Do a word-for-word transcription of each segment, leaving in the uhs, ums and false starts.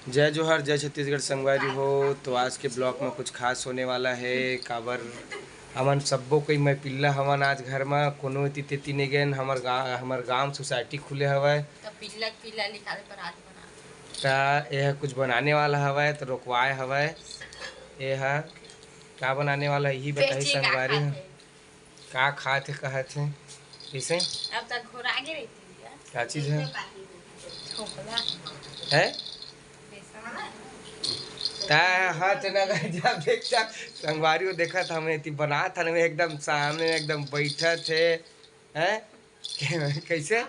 जय जोहार, जय छत्तीसगढ़ संगवारी हो। तो आज के ब्लॉग में कुछ खास होने वाला है, काबर हमन सब्बो कोई मैं पिल्ला हमन आज घर में कोनो एती तेती नहीं गए। हमर गाँव, हमर गाँव सोसाइटी खुले हवय। तो पिल्ला पिल्ला लिखाले पर आज बना। ता यह कुछ बनाने वाला हवय तो रोकवाए हवय। यह क्या बनाने वाला है यही बताई संगवारी हो। का खात हे, कहत हे? कइसे? अब तक घोरा गे रहितिस। का चीज है? है? ता हाथ ना कर जा, देख जा। संगवारी हो देखत हमें ती बनात हन, एकदम सामने एकदम बैठत हे। हैं? कइसे?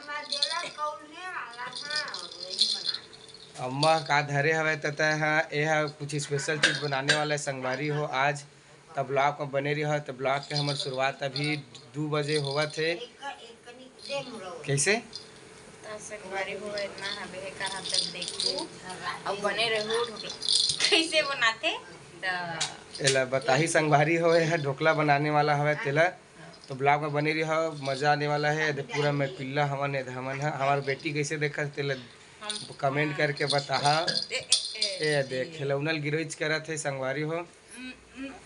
अम्मा का धरे हवय त तय हा, ए हा कुछ स्पेशल चीज बनाने वाला है संगवारी हो आज। तब ब्लॉग में बने रही हो, तब ब्लॉग के हमर शुरुआत अभी दू बजे होवत हे। कइसे? त संगवारी हो इतना हबे हे, कहाँ तक देखू। अब बने रहू ढोकला कइसे बनाथे। त एला बताही संगवारी हो, ए हा ढोकला बनाने वाला हवय तेला। तो ब्लॉग में बने रही हो, मजा आने वाला है। ये पूरा मैं पिल्ला हमन, ये हमन है। हमार बेटी कइसे देखत तेला कमेंट करके बताहा। ए, ए, ए, ए, देख, खिलौना ल गिरोइच करत हे संगवारी हो।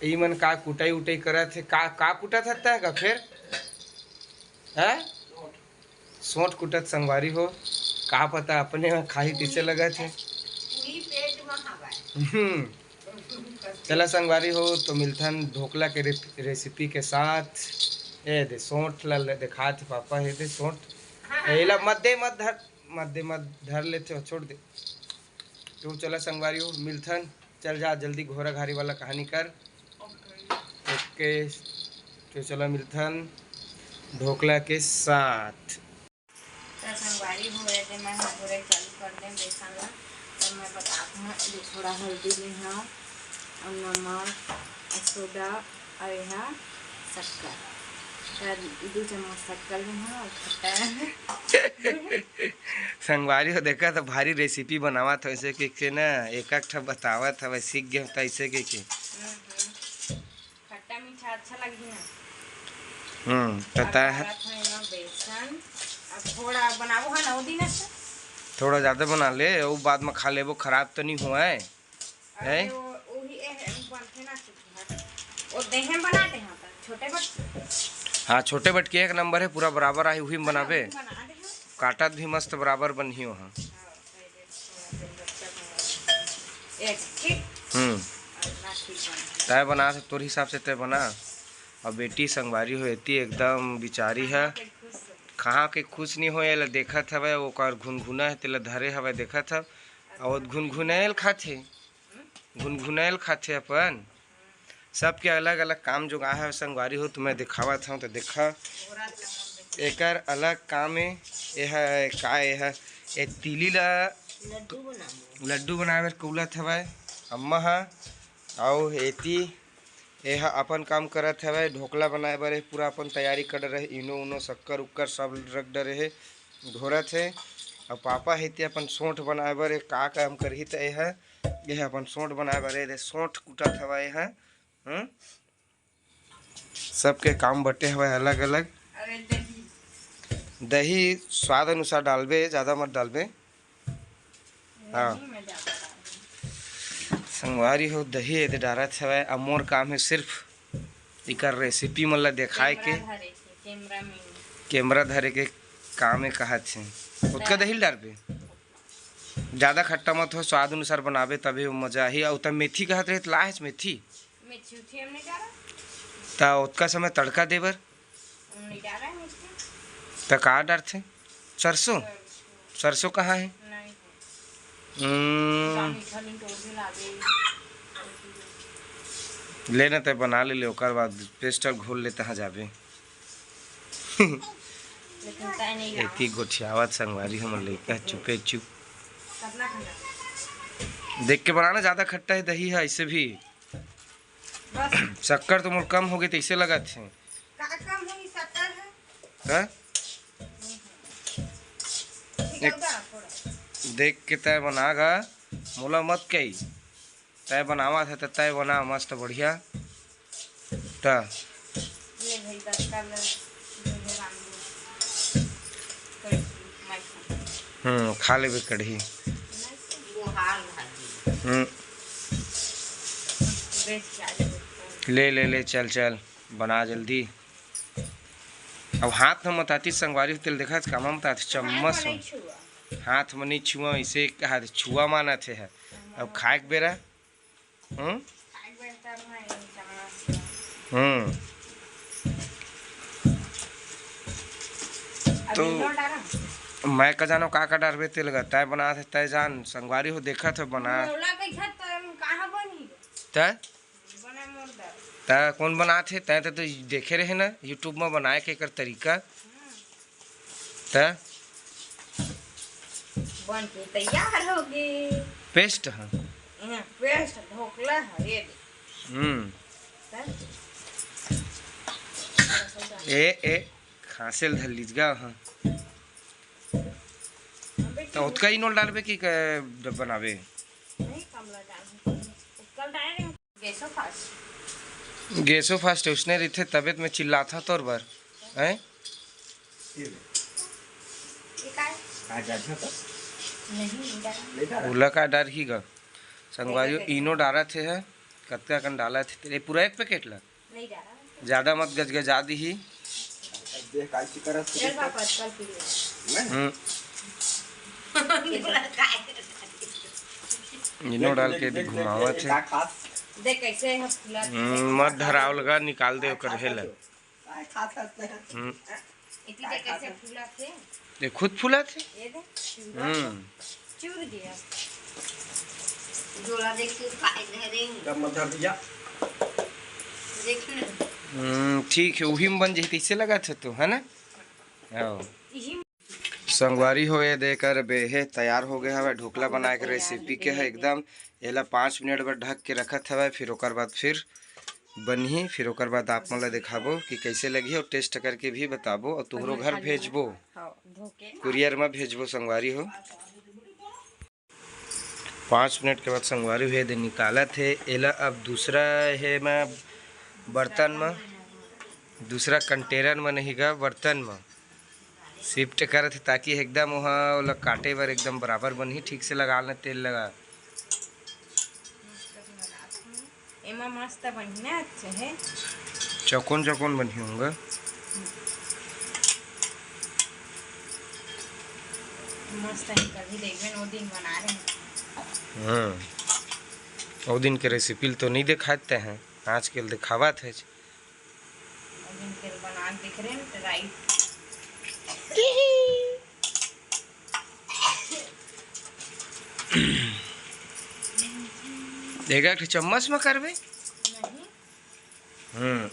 ई मन का कुटाई उटाई करत हे, का, का कुटत हत्ता है का फिर? हैं? सोंठ कुटत संगवारी हो, का पता अपने खाही तइसे लगत हे। हम्म। चला संगवारी हो, तो मिलथन ढोकला के रे-, रेसिपी के साथ। ए दे सोंठ ला ले-, देखात हे पापा, हे दे सोंठ। एला मत दे, मत धर, मत दे, मत धर लेथे, छोड़ दे। तो चला संगवारी हो, मिलथन। चल जा, जल्दी घोरा घारी वाला कहानी कर। ओके, तो चला मिलथन ढोकला के साथ। त संगवारी हो, ए दे मैं ह घोरे चालू कर दें बेसन ला। त मैं बतात हूँ, ये थोड़ा हल्दी ले हूँ, अउ नमक, अउ सोडा, अउ ये ह शक्कर। त दू चम्मच शक्कर ले हूँ, अउ खट्टा संगवारी हो देखा त भारी रेसिपी बनावत हो, ऐसे के, के ना एक एक ठा बतावत हवय, सीख गए त ऐसे के, के। हम्म, हम्म। खट्टा मीठा अच्छा लगही ना। हम्म, अब पता है। डालत हन एमा बेसन। अब थोड़ा बनाबो है ना, ओ दिन से। थोड़ा ज्यादा बना ले, वो बाद में खा लेबो, खराब तो नहीं हुआ है। अरे हैं? वो, वही ए है, वो बनथे ना चुटकी। वो देहे में बना दे, हाँ, पर छोटे बट। हाँ, छोटे बट के एक नंबर है, पूरा बराबर आहे, वही में बनाबे। वही बना दे, हाँ। काटत भी मस्त बराबर बनही हो, हाँ। हाँ, पहले थोड़ा देर बच्चा को एक ठीक। हम्म। और ना ठीक बना। तय बना से तोर हिसाब से तय बना। अब बेटी संगवारी हो एती एकदम बिचारी है। कहाँ के खुश नहीं हो, एला देखत हवय, ओकर घुनघुना है, तेला धरे हवय, देखत हव। और घुनघुनायल खाथे, घुनघुनायल खाथे अपन। सबके अलग-अलग काम जोगाय हे संगवारी हो, तो मैं देखावत हूँ, तो देखा, एकर अलग काम ए। एह का, एह ए तिली ला लड्डू बनाबो। लड्डू बनाए बर कउलत हवय अम्मा ह। अउ एती एह अपन काम करत हवय, ढोकला बनाए बर ए पूरा अपन तैयारी कर डरे हे, इनो उनो शक्कर उक्कर सब रख डरे हे, घोरत हे। अउ पापा हे ते अपन सोंठ बनाए बर ए का काम करही, त एह एह अपन सोंठ बनाए बर, ए दे सोंठ कूटत हवय, एह, हम्म? सबके काम बटे हवय अलग-अलग। अरे दही। दही स्वाद अनुसार डालबे, ज्यादा मत डालबे। हाँ। नहीं, मैं ज्यादा डाल दूँ। संगवारी हो, दही ए दे डारत हवय, अब मोर काम हे सिर्फ इकर रेसिपी मन ला देखाए के। कैमरा धरे के, कैमरा मैन। कैमरा धरे के काम ए कहत हे। ओतका दही ल डारबे। ज्यादा खट्टा मत हो, स्वाद अनुसार बनाबे तभे वो मजा आही। अउ त मेथी कहत रहे त लाहेच मेथी। मेथी उथी हम नहीं डाला। त ओतका समय तड़का दे बर? हम नहीं डाला है मेथी। त का डारथे? सरसों? सरसों। सरसों कहाँ है? नहीं है। हम्म। जा मीठा लिंटोर के लागे। ले ना, तय बना ले, ले, ओकर बाद पेस्ट घोल ले, तहाँ जाबे। लेकिन तय नहीं लावा। एती गोठियावत संगवारी हमर लइका चुपे चुप। कतना खट्टा? देख के बनाना, ज्यादा खट्टा है दही है, ऐसे भी। बस। शक्कर तो मोर कम होगे, तइसे लगत हे। का कम होही, शक्कर है। हाँ? ठीक है, एक उतार थोड़ा। देख के तय बना गा, मोला मत कही। तय बनावत हे त तय बना मस्त बढ़िया। त ले भाई, दस का ले, ले राम दे। कढ़ी, माई खाना। हम्म, खा लेबे कढ़ी। नहीं, वो हम्म। ले, ले, ले, चल, चल, बना जल्दी। अब हाथ म मताती संगवारी हो, तेला देखत कामा मतात चम्मच हो। हाथ म नइ छुआ, इसे कहा छुआ मानत हे। अब खाए के बेरा, हम्म? हम्म। तो मैं का जानो का का डारबे तेल गा, तय बनात हे, तय जान, संगवारी हो देखत हे बना। मोला कइसे त कहाँ बनही? तय? बना मोर दर। तय कौन बनात हे? तय तो, तो देखे रहे ना YouTube में बनाए के एकर तरीका। त बन के तैयार हो गे। पेस्ट ह। हाँ, पेस्ट ढोकला ह, ये दे। हम्म। त? ए, ए, खांसे ल धर लीज गा ह। अबे त ओतका इनो ल डालबे कि क-, बनाबे? नहीं, कम ला डाल। कल डाले रहे। गैसो फास्ट। गैसो फास्ट है, उसने रहिथे, तबे त मैं चिल्लाथा तोर बर, हैं? ये ले। ये का है? आ जा, जा तो। नहीं, नहीं डाला। नहीं डाला। ओला का डारही गा? संगवारी हो, नहीं डाला। इनो डारत हे, कतका कन डालत हे तेरे, पूरा एक पैकेट ला? नहीं डाला। ज्यादा मत गजगजा दीही। देख, काल की करत चल पापा, कल पी ले। हम्म। इनो डाल के घुमावत हे। का खास? देख कैसे है फूला। हम्म, मत धराव लगा, निकाल दे ओकर हेला। काय खात हस ते? हम्म। इतनी देर कैसे फूला थे? ये खुद फूला थे। ये दे, चूरा हम्म। चूर दिया। झोला देख तू काय धरे। कब मत धर दिया। देख ना। हम्म, ठीक है, उही में बन जाही, तैसे लगा थे तो, है ना? आओ। इही संगवारी हो, ये देकर बेहे तैयार हो गए हवे। ढोकला बनाए के रेसिपी के है एकदम। एला पाँच मिनट बर ढक के रखत हवे, फिर ओकर बाद फिर बनही, फिर ओकर बाद आप मन ला दिखाबो कि कैसे लगही और टेस्ट करके भी बताबो और तुहरो घर भेजबो। हाँ, धोके। कुरियर में भेजबो संगवारी हो। पाँच मिनट के बाद संगवारी हो, ये दे निकालत हे एला। अब दूसरा हे में बर्तन में, दूसरा कंटेनर में नहीं गा, बर्तन में शिफ्ट करत हे, ताकि एकदम वहाँ ओला काटे बर एकदम बराबर बनही। ठीक से लगा लेना तेल लगा। एमा मस्त बनही ना, अच्छे है। चौकोन चौकोन बनही होंगे। मस्त है, कभी देखबे न, वो दिन बना रहे हैं। हाँ, वो दिन के रेसिपी तो नहीं दिखाते हैं, आज के दिखावा थे। अभी तेल बना के देख रहे हैं, तो राई। एक, एक ठो चम्मच में करबे? नहीं। हम्म।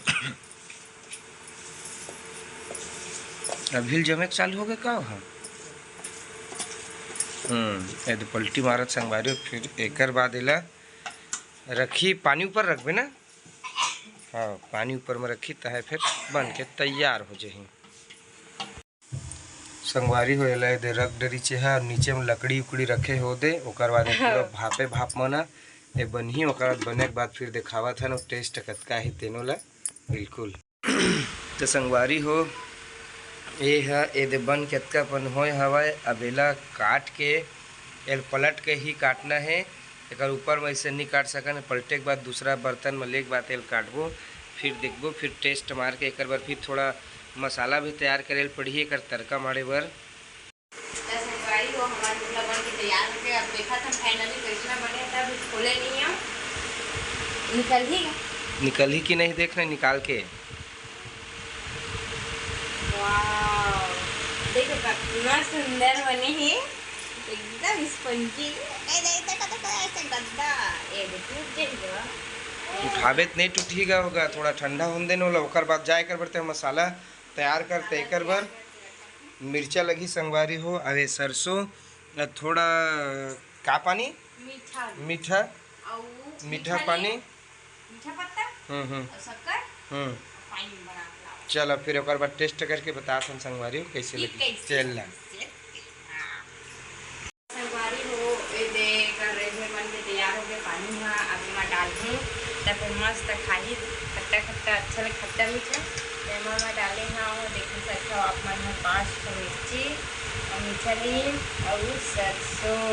अभी ल जमे के चालू हो गए का? हाँ। हम्म, ये तो पलटी मारत संगवारी, फिर एकर बाद एला रखी, पानी ऊपर रखबे ना? हाँ, पानी ऊपर में रखी, तहे फिर बन के तैयार हो जाही। संगवारी हो, एला एदे रख डरी चेहा, नीचे में लकड़ी उकड़ी रखे हो दे, ओकर बाद में पूरा हाँ। भापे भाप मना ए बनही, ओकर बाद बने के बाद फिर देखावत हन, टेस्ट कतका हे तेनो ला, बिल्कुल। तो संगवारी हो, ए ह एदे बन कतका पन होए हवय। अब एला काट के, एल पलट के ही काटना हे। एकर ऊपर में ऐसे नहीं काट सकन, पलटे के बाद दूसरा बर्तन में लेके बाद तेल काटबो, फिर देखबो, फिर टेस्ट मार के एकर बर फिर थोड़ा मसाला भी तैयार करे ल पड़ही एकर तड़का मारे बर। तो संगवारी हो, हमार ढोकला बन के तैयार हो गया। अब देखा था finally कैसना बने, तब खोले नहीं हम। निकल ही गया। निकल ही कि नहीं, देख रहे निकाल के। वाओ, देखो कितना सुंदर बने हे, एकदम स्पंजी। ए, देख, देखो, देखो, ऐसे गद्दा, ए, देख, टूट जाएगा। उठाबे त नहीं टूटही गा होगा, थोड़ा ठंडा होने देना होला, ओकर बाद जाए कर बरते मसाला तैयार करते, एकर बर मिर्चा लगी संगवारी हो, अरे सरसों, थोड़ा का पानी? मीठा। मीठा। अउ मीठा मीठा पानी। ले, मीठा पत्ता हम्म, हम्म। अउ शक्कर हम्म। अउ पानी बना के लाओ। चलो, फिर ओकर बाद टेस्ट करके बता हम संगवारी हो कैसे कि लगी। कैसे चल ला। कैसे? हाँ। संगवारी हो, ए दे कर रेझे बन के तैयार हो गए पानी हा। अब एमा डालहूँ त फिर मस्त खाही, खट्टा खट्टा अच्छा लगे, खट्टा मीठा। एमा मैं डाले हव, देखो सकथव आप मन ह, पाँच ठो मिर्ची अउ मीठा नीम अउ सरसों।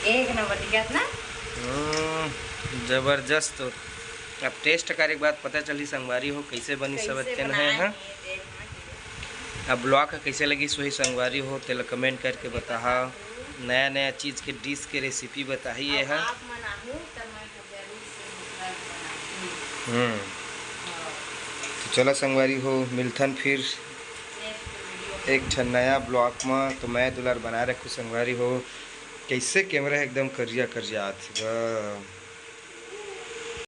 एक नंबर दिखत ना। हम्म, जबरदस्त। तो अब टेस्ट करे के बाद पता चली संगवारी हो, कैसे बनी सब कैसे तेन बनाए है, हाँ? हे, देख ना। अब ब्लॉग ह कैसे लगिस वही संगवारी हो, तेला कमेंट करके बताहा। नया नया चीज़ के डिश के रेसिपी बताही ये अब है। आप मन आहू त मैं तो जरूर से मतलब बनाहूँ। हम्म, हाँ, तो चला संगवारी हो, मिलथन फिर नेक्स्ट वीडियो एक ठन नया ब्लॉग में। तो मैं दुलार बनाए रखू संगवारी हो, कैसे कैमरा एकदम करिया करिया आथे गा।